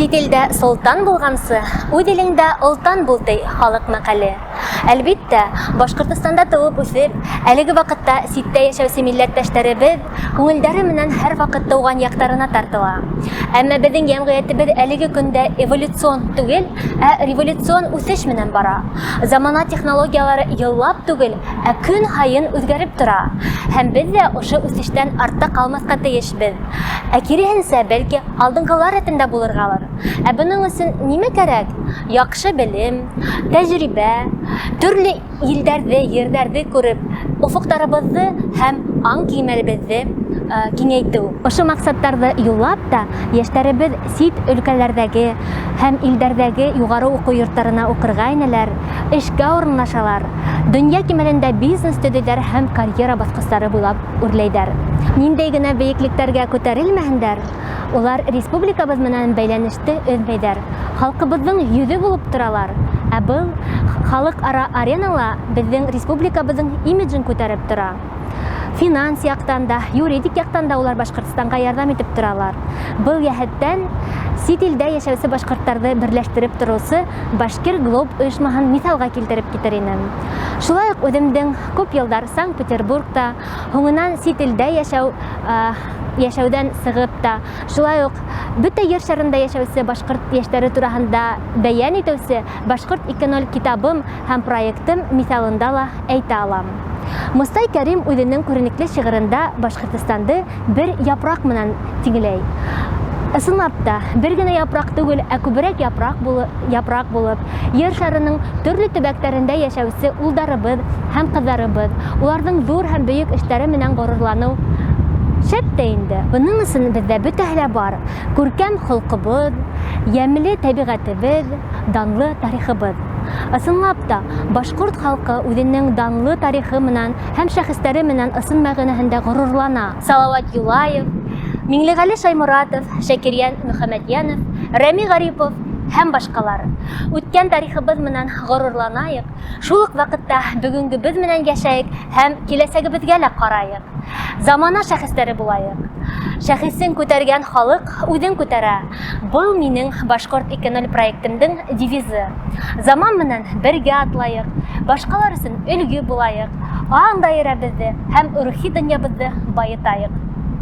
Сит илдә солтан булғансы, үҙ илеңдә олтан бул, ти халыҡ мәҡәле. Әлбиттә, Башҡортостанда тыуып үҫеп, әлеге ваҡытта ситтә йәшәүсе милләттәштәребеҙ күңелдәре менән һәр ваҡыт тыуған яҡтарына тартыла. Әммә беҙҙең йәмғиәтебеҙ әлеге көндә эволюцион түгел, ә революцион үҫеш менән бара. Замана технологиялары йыллап түгел, ә көн һайын үҙгәреп тора. Һәм беҙ ҙә ошо үҫештән артта ҡалмаҫҡа тейешбеҙ. Ә киреһенсә, бәлки, алдынғылар рәтендә булырғалыр. Ә бының өсөн нимә кәрәк? Яҡшы белем, тәжрибә, төрлө илдәрҙе, ерҙәрҙе күреп, офоҡтарыбыҙҙы һәм аң кимәлебеҙҙе киңәйтеү. Ошо маҡсаттарҙы юллап та йәштәребеҙ сит өлкәләрҙәге һәм илдәрҙәге юғары уҡыу йорттарына уҡырға инәләр, эшкә урынлашалар, донъя кимәлендә бизнес төҙөйҙәр һәм карьера баҫҡыстары буйлап үрләйҙәр. Ниндәй генә бейеклектәргә күтәрелмәһендәр, улар республикабыҙ менән бәйләнеште өҙмәйҙәр, халҡыбыҙҙың йөҙө булып торалар, ә был халыҡ-ара аренала беҙҙең республикабыҙҙың имиджын күтәреп тора. Финанс яҡтан да, юридик яҡтан да улар Башҡортостанға ярҙам итеп торалар. Был йәһәттән сит илдә йәшәүсе башҡорттарҙы берләштереп тороусы Башкир Глоб ойошмаһын миҫалға килтереп китер инем. Шулай уҡ үҙемдең күп йылдар Санкт-Петербургта, һуңынан сит илдә йәшәү йәшәүҙән сығып та, шулай уҡ бөтә ер шарында йәшәүсе башҡорт йәштәре тураһында бәйән итеүсе Башҡорт 2.0 китабым һәм проектым миҫалында ла әйтә алам. Мостай Кәрим үҙенең күренекле шиғырында Башҡортостанды бер япраҡ менән тиңләй. Ысынлап та, бер генә япраҡ түгел, ә күберәк япраҡ булып, япраҡ булып, Ер шарының төрлө төбәктәрендә йәшәүсе улдарыбыҙ һәм ҡыҙҙарыбыҙ, уларҙың ҙур һәм бөйөк эштәре менән ғорурланыу шәп тә инде. Бының өсөн беҙҙә бөтәһе лә бар, күркәм холҡобоҙ, йәмле тәбиғәтебеҙ, данлы тарихыбыҙ. Ысынлап та, башҡорт халҡы үҙенең данлы тарихы менән һәм шәхестәре менән ысын мәғәнәһендә ғорурлана. Салауат Юлаев, Миңлеғәле Шайморатов, Шәкирйән Мөхәммәтйәнов, Рәми Ғарипов һәм башҡалар. Үткән тарихыбыҙ менән ғорурланайыҡ, шул уҡ ваҡытта бөгөнгөбөҙ менән йәшәйек һәм киләсәгебеҙгә лә ҡарайыҡ. Замана шәхестәре булайыҡ. Шәхесен күтәргән халыҡ үҙен күтәрә. Был минең Башҡорт 2.0 проектымдың девизы. Заман менән бергә атлайыҡ, башҡалар өсөн өлгө булайыҡ, аң даирәбеҙҙе һәм рухи донъябыҙҙы байытайыҡ.